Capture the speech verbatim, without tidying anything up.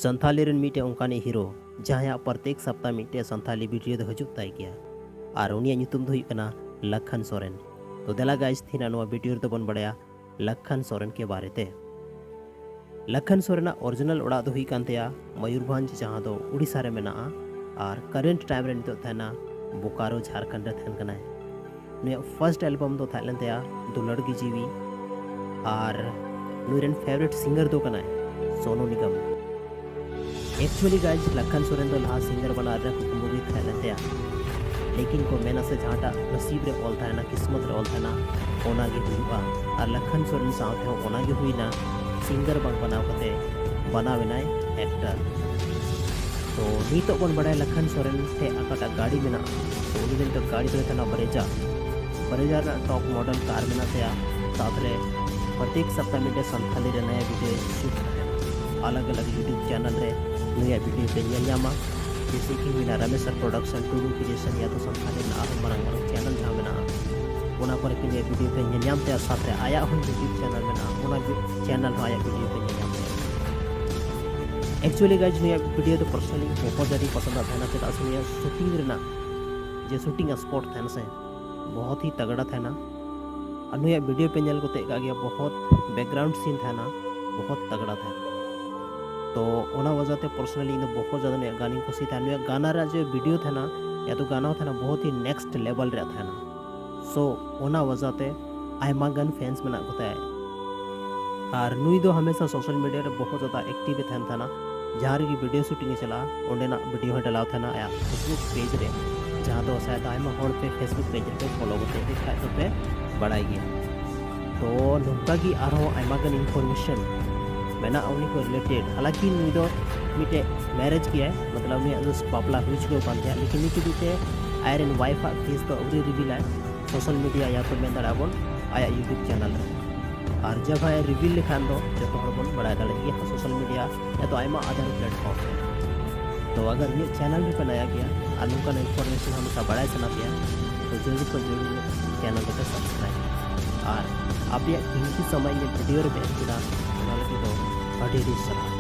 ᱥᱟᱱᱛᱷᱟᱞᱤ ᱨᱮᱱ ᱢᱤᱫᱴᱮᱱ ᱚᱱᱠᱟᱱᱤᱡ ᱦᱤᱨᱳ, ᱡᱟᱦᱟᱸᱭᱟᱜ ᱯᱨᱚᱛᱮᱠ ᱥᱟᱯᱛᱟ ᱢᱤᱫᱴᱮᱱ ᱥᱟᱱᱛᱷᱟᱞᱤ ᱵᱷᱤᱰᱤᱭᱳ ᱫᱚ ᱦᱤᱡᱩᱜ ᱛᱟᱭ ᱜᱮᱭᱟ, ᱟᱨ ᱩᱱᱤᱭᱟᱜ ᱧᱩᱛᱩᱢ ᱫᱚ ᱦᱩᱭᱩᱜ ᱠᱟᱱᱟ ᱞᱟᱠᱷᱟᱱ ᱥᱚᱨᱮᱱ᱾ ᱛᱚ ᱫᱮᱞᱟ ᱜᱟᱭᱤᱡ, ᱛᱮᱦᱮᱧᱟᱜ ᱱᱚᱣᱟ ᱵᱷᱤᱰᱤᱭᱳ ᱨᱮᱫᱚ ᱵᱚᱱ ᱵᱟᱲᱟᱭᱟ ᱞᱟᱠᱷᱟᱱ ᱥᱚᱨᱮᱱ ᱠᱮ ᱵᱟᱨᱮ ᱛᱮ᱾ ᱞᱟᱠᱷᱟᱱ ᱥᱚᱨᱮᱱᱟᱜ ᱚᱨᱤᱡᱤᱱᱟᱞ ᱚᱲᱟᱜ ᱫᱚ ᱦᱩᱭᱩᱜ ᱠᱟᱱ ᱛᱟᱭᱟ ᱢᱚᱭᱩᱨᱵᱷᱚᱸᱡᱽ, ᱡᱟᱦᱟᱸ ᱫᱚ ᱩᱲᱤᱥᱥᱟ ᱨᱮ ᱢᱮᱱᱟᱜᱼᱟ, ᱟᱨ ᱠᱟᱨᱮᱱᱴ ᱴᱟᱭᱤᱢ ᱨᱮ ᱱᱤᱛᱚᱜ ᱛᱟᱦᱮᱱᱟ ᱵᱳᱠᱟᱨᱳ, ᱡᱷᱟᱲᱠᱷᱚᱸᱰ ᱨᱮ ᱛᱟᱦᱮᱱ ᱠᱟᱱᱟᱭ᱾ ᱱᱩᱭᱟᱜ ᱯᱷᱟᱨᱥᱴ ᱮᱞᱵᱟᱢ ᱫᱚ ᱛᱟᱦᱮᱸ ᱞᱮᱱ ᱛᱟᱭᱟ ᱫᱩᱞᱟᱹᱲ ᱜᱮ ᱡᱤᱣᱤ, ᱟᱨ ᱱᱩᱭ ᱨᱮᱱ ᱯᱷᱮᱵᱟᱨᱤᱴ ᱥᱤᱝᱜᱟᱨ ᱫᱚ ᱠᱟᱱᱟᱭ ᱥᱳᱱᱩ ᱱᱤᱜᱟᱢ᱾ ᱮᱠᱪᱩᱭᱮᱞᱤ ᱜᱟᱭᱤᱡ, ᱞᱟᱠᱷᱟᱱ ᱥᱚᱨᱮᱱ ᱫᱚ ᱞᱟᱦᱟ ᱥᱤᱝᱜᱟᱨ ᱵᱟᱱᱟᱣ ᱨᱮᱱᱟᱜ ᱠᱩᱠᱢᱩ ᱜᱮ ᱛᱟᱦᱮᱸ ᱞᱮᱱ ᱛᱟᱭᱟ, ᱞᱮᱠᱤᱱ ᱠᱚ ᱢᱮᱱᱟ ᱥᱮ, ᱡᱟᱦᱟᱸᱴᱟᱜ ᱱᱟᱥᱤᱵ ᱨᱮ ᱚᱞ ᱛᱟᱦᱮᱱᱟ, ᱠᱤᱥᱢᱚᱛ ᱨᱮ ᱚᱞ ᱛᱟᱦᱮᱱᱟ, ᱚᱱᱟ ᱜᱮ ᱦᱩᱭᱩᱜᱼᱟ᱾ ᱟᱨ ᱞᱟᱠᱷᱟᱱ ᱥᱚᱨᱮᱱ ᱥᱟᱶ ᱛᱮᱦᱚᱸ ᱚᱱᱟ ᱜᱮ ᱦᱩᱭᱱᱟ, ᱥᱤᱝᱜᱟᱨ ᱵᱟᱝ ᱵᱟᱱᱟᱣ ᱠᱟᱛᱮ ᱵᱟᱱᱟᱣ ᱮᱱᱟᱭ ᱮᱠᱴᱟᱨ᱾ ᱛᱚ ᱱᱤᱛᱚᱜ ᱵᱚᱱ ᱵᱟᱲᱟᱭᱟ ᱞᱟᱠᱷᱟᱱ ᱥᱚᱨᱮᱱ ᱴᱷᱮᱱ ᱚᱠᱟᱴᱟᱜ ᱜᱟᱹᱰᱤ ᱢᱮᱱᱟᱜᱼᱟ, ᱛᱚ ᱩᱱᱤ ᱫᱚ ᱱᱤᱛᱚᱜ ᱜᱟᱹᱰᱤ ᱫᱚ ᱦᱩᱭᱩᱜ ᱠᱟᱱᱟ ᱵᱨᱮᱡᱟ᱾ ᱵᱨᱮᱡᱟ ᱨᱮᱱᱟᱜ ᱴᱚᱯ ᱢᱚᱰᱮᱞ ᱠᱟᱨ ᱢᱮᱱᱟᱜ ᱛᱟᱭᱟ᱾ ᱥᱟᱶᱛᱮ ᱨᱮ ᱯᱨᱚᱛᱮᱠ ᱥᱟᱯᱛᱟ ᱢᱤᱫᱴᱮᱱ ᱥᱟᱱᱛᱷᱟᱞᱤ ᱨᱮ ᱱᱟᱭᱟ ᱵᱷᱤᱰᱤᱭᱳ ᱥᱩᱴ ᱛᱟᱦᱮᱱᱟ᱾ ᱟᱞᱟᱜᱽ ᱟᱞᱟᱜᱽ ᱭᱩᱴᱩᱵᱽ ᱪᱮᱱᱮᱞ ᱨᱮ ᱱᱩᱭᱟᱜ ᱵᱷᱤᱰᱤᱭᱳ ᱯᱮ ᱧᱮᱞ ᱧᱟᱢᱟ, ᱡᱮᱭᱥᱮ ᱠᱤ ᱦᱩᱭᱱᱟ ᱨᱟᱢᱮᱥᱟᱨ ᱯᱨᱚᱰᱟᱠᱥᱚᱱ, ᱴᱩᱰᱩ ᱠᱨᱤᱭᱮᱥᱚᱱ, ᱭᱟ ᱛᱚ ᱥᱟᱱᱛᱷᱟᱞᱤ ᱨᱮᱱᱟᱜ ᱟᱨᱦᱚᱸ ᱢᱟᱨᱟᱝ ᱢᱟᱨᱟᱝ ᱪᱮᱱᱮᱞ ᱡᱟᱦᱟᱸ ᱢᱮᱱᱟᱜᱼᱟ, ᱚᱱᱟ ᱠᱚᱨᱮ ᱠᱤ ᱱᱩᱭᱟᱜ ᱵᱷᱤᱰᱤᱭᱳ ᱯᱮ ᱧᱮᱞ ᱧᱟᱢ ᱛᱟᱭᱟ᱾ ᱥᱟᱶᱛᱮ ᱟᱭᱟᱜ ᱦᱚᱸ ᱭᱩᱴᱩᱵᱽ ᱪᱮᱱᱮᱞ ᱢᱮᱱᱟᱜᱼᱟ, ᱚᱱᱟ ᱪᱮᱱᱮᱞ ᱦᱚᱸ ᱟᱭᱟᱜ ᱵᱷᱤᱰᱤᱭᱳ ᱯᱮ ᱧᱮᱞ ᱧᱟᱢ ᱛᱟᱭᱟ᱾ ᱮᱠᱪᱩᱭᱮᱞᱤ ᱜᱟᱭᱤᱡ, ᱱᱩᱭᱟᱜ ᱵᱷᱤᱰᱤᱭᱳ ᱫᱚ ᱯᱟᱨᱥᱚᱱᱟᱞᱤ ᱵᱚᱦᱩᱛ ᱡᱟᱹᱥᱛᱤ ᱯᱚᱥᱚᱸᱫ ᱛᱟᱦᱮᱱᱟ, ᱪᱮᱫᱟᱜ ᱥᱮ ᱱᱩᱭᱟᱜ ᱥᱩᱴᱤᱝ ᱨᱮᱱᱟᱜ ᱡᱮ ᱥᱩᱴᱤᱝ ᱥᱯᱚᱴ ᱛᱟᱦᱮᱱᱟ ᱥᱮ, ᱵᱚᱦᱩᱛ ᱦᱤ ᱛᱟᱜᱲᱟ ᱛᱟᱦᱮᱱᱟ᱾ ᱟᱨ ᱱᱩᱭᱟᱜ ᱵᱷᱤᱰᱤᱭᱳ ᱯᱮ ᱧᱮᱞ ᱠᱟᱛᱮ ᱠᱟᱜ ᱜᱮᱭᱟ, ᱵᱚᱦᱩᱛ ᱵᱮᱠᱜᱨᱟᱣᱩᱱᱰ ᱥᱤᱱ ᱛᱟᱦᱮᱱᱟ, ᱵᱚᱦᱩᱛ ᱛᱟᱜᱲᱟ ᱛᱟᱦᱮᱱᱟ᱾ ᱛᱚ ᱚᱱᱟ ᱣᱟᱡᱟ ᱛᱮ ᱯᱟᱨᱥᱚᱱᱟᱞᱤ ᱤᱧ ᱫᱚ ᱵᱚᱦᱩᱛ ᱡᱟᱫᱟ ᱱᱩᱭᱟᱜ ᱜᱟᱱᱤᱧ ᱠᱩᱥᱤᱭᱟᱜ ᱛᱟᱦᱮᱱᱟ᱾ ᱱᱩᱭᱟᱜ ᱜᱟᱱᱟ ᱨᱮᱭᱟᱜ ᱡᱮ ᱵᱷᱤᱰᱤᱭᱳ ᱛᱟᱦᱮᱱᱟ, ᱭᱟ ᱛᱚ ᱜᱟᱱᱟ ᱛᱟᱦᱮᱱᱟ, ᱵᱚᱦᱩᱛ ᱦᱤ ᱱᱮᱠᱥᱴ ᱞᱮᱵᱮᱞ ᱨᱮᱭᱟᱜ ᱛᱟᱦᱮᱱᱟ᱾ ᱥᱳ ᱚᱱᱟ ᱣᱟᱡᱟ ᱛᱮ ᱟᱭᱢᱟ ᱜᱟᱱ ᱯᱷᱮᱱᱥ ᱢᱮᱱᱟᱜ ᱠᱚ ᱛᱟᱭᱟ᱾ ᱟᱨ ᱱᱩᱭ ᱫᱚ ᱦᱟᱢᱮᱥᱟ ᱥᱳᱥᱟᱞ ᱢᱤᱰᱤᱭᱟ ᱨᱮ ᱵᱚᱦᱩᱛ ᱡᱟᱫᱟ ᱮᱠᱴᱤᱵᱷ ᱮ ᱛᱟᱦᱮᱱ ᱛᱟᱦᱮᱱᱟ᱾ ᱡᱟᱦᱟᱸ ᱨᱮᱜᱮ ᱵᱷᱤᱰᱤᱭᱳ ᱥᱩᱴᱤᱝ ᱮ ᱪᱟᱞᱟᱜᱼᱟ, ᱚᱸᱰᱮᱱᱟᱜ ᱵᱷᱤᱰᱤᱭᱳ ᱦᱚᱸᱭ ᱰᱟᱞᱟᱣ ᱛᱟᱦᱮᱱᱟ ᱟᱭᱟᱜ ᱯᱷᱮᱥᱵᱩᱠ ᱯᱮᱡᱽ ᱨᱮ, ᱡᱟᱦᱟᱸ ᱫᱚ ᱥᱟᱭᱟᱫ ᱟᱭᱢᱟ ᱦᱚᱲ ᱯᱮ ᱯᱷᱮᱥᱵᱩᱠ ᱯᱮᱡᱽ ᱨᱮᱯᱮ ᱯᱷᱚᱞᱳ ᱠᱟᱛᱮ ᱯᱮ ᱠᱷᱟᱡ ᱫᱚᱯᱮ ᱵᱟᱲᱟᱭ ᱜᱮᱭᱟ᱾ ᱛᱚ ᱱᱚᱝᱠᱟ ᱜᱮ ᱟᱨᱦᱚᱸ ᱟᱭᱢᱟ ᱜᱟᱱ ᱤᱱᱯᱷᱚᱨᱢᱮᱥᱚᱱ ᱢᱮᱱᱟᱜᱼᱟ ᱩᱱᱤ ᱠᱚ ᱨᱤᱞᱮᱴᱮᱰ᱾ ᱦᱟᱞᱟᱸᱠᱤ ᱱᱩᱭ ᱫᱚ ᱢᱤᱫᱴᱮᱡ ᱢᱮᱨᱮᱡᱽ ᱜᱮᱭᱟᱭ, ᱢᱚᱛᱞᱚᱵ ᱩᱱᱤᱭᱟᱜ ᱫᱚ ᱵᱟᱯᱞᱟ ᱦᱩᱭ ᱪᱩᱠᱟᱹᱣ ᱠᱟᱱ ᱛᱟᱭᱟ, ᱞᱮᱠᱤᱱ ᱱᱤᱛ ᱦᱟᱹᱵᱤᱡ ᱛᱮ ᱟᱡᱨᱮᱱ ᱣᱟᱭᱤᱯᱷ ᱟᱜ ᱯᱷᱮᱥ ᱫᱚ ᱟᱹᱣᱨᱤ ᱨᱤᱵᱷᱤᱞᱟᱭ ᱥᱳᱥᱟᱞ ᱢᱤᱰᱤᱭᱟ ᱭᱟ ᱛᱚ ᱢᱮᱱ ᱫᱟᱲᱮᱭᱟᱜᱼᱟ ᱵᱚᱱ ᱟᱭᱟᱜ ᱭᱩᱴᱩᱵᱽ ᱪᱮᱱᱮᱞ ᱨᱮ᱾ ᱟᱨ ᱡᱟᱦᱟᱸᱭ ᱨᱤᱵᱷᱤᱞ ᱞᱮᱠᱷᱟᱱ ᱫᱚ ᱡᱚᱛᱚ ᱦᱚᱲ ᱵᱚᱱ ᱵᱟᱲᱟᱭ ᱫᱟᱲᱮᱭᱟᱜ ᱜᱮᱭᱟ ᱥᱳᱥᱟᱞ ᱢᱤᱰᱤᱭᱟ ᱭᱟ ᱛᱚ ᱟᱭᱢᱟ ᱟᱫᱟᱨ ᱯᱞᱮᱴᱯᱷᱚᱨᱢ ᱨᱮ᱾ ᱛᱚ ᱟᱜᱟᱨ ᱤᱧᱟᱹᱜ ᱪᱮᱱᱮᱞ ᱨᱮᱯᱮ ᱱᱟᱭᱟ ᱜᱮᱭᱟ ᱟᱨ ᱱᱚᱝᱠᱟᱱ ᱤᱱᱯᱷᱚᱨᱢᱮᱥᱚᱱ ᱦᱟᱢᱮᱥᱟ ᱵᱟᱲᱟᱭ ᱥᱟᱱᱟ ᱯᱮᱭᱟ, ᱛᱚ ᱡᱚᱞᱫᱤ ᱠᱷᱚᱱ ᱡᱚᱞᱫᱤ ᱪᱮᱱᱮᱞ ᱨᱮᱯᱮ ᱥᱟᱵᱥᱠᱨᱟᱭᱤᱵ᱾ ᱟᱨ ᱟᱯᱮᱭᱟᱜ ᱠᱤᱢᱛᱤ ᱥᱚᱢᱚᱭ ᱤᱧᱟᱹᱜ ᱵᱷᱤᱰᱤᱭᱳ ᱨᱮᱯᱮ ᱮᱢ ᱠᱮᱫᱟ, ᱚᱱᱟ ᱞᱟᱹᱜᱤᱫ ᱫᱚ ᱟᱹᱰᱤ ᱟᱹᱰᱤ ᱥᱟᱨᱦᱟᱣ᱾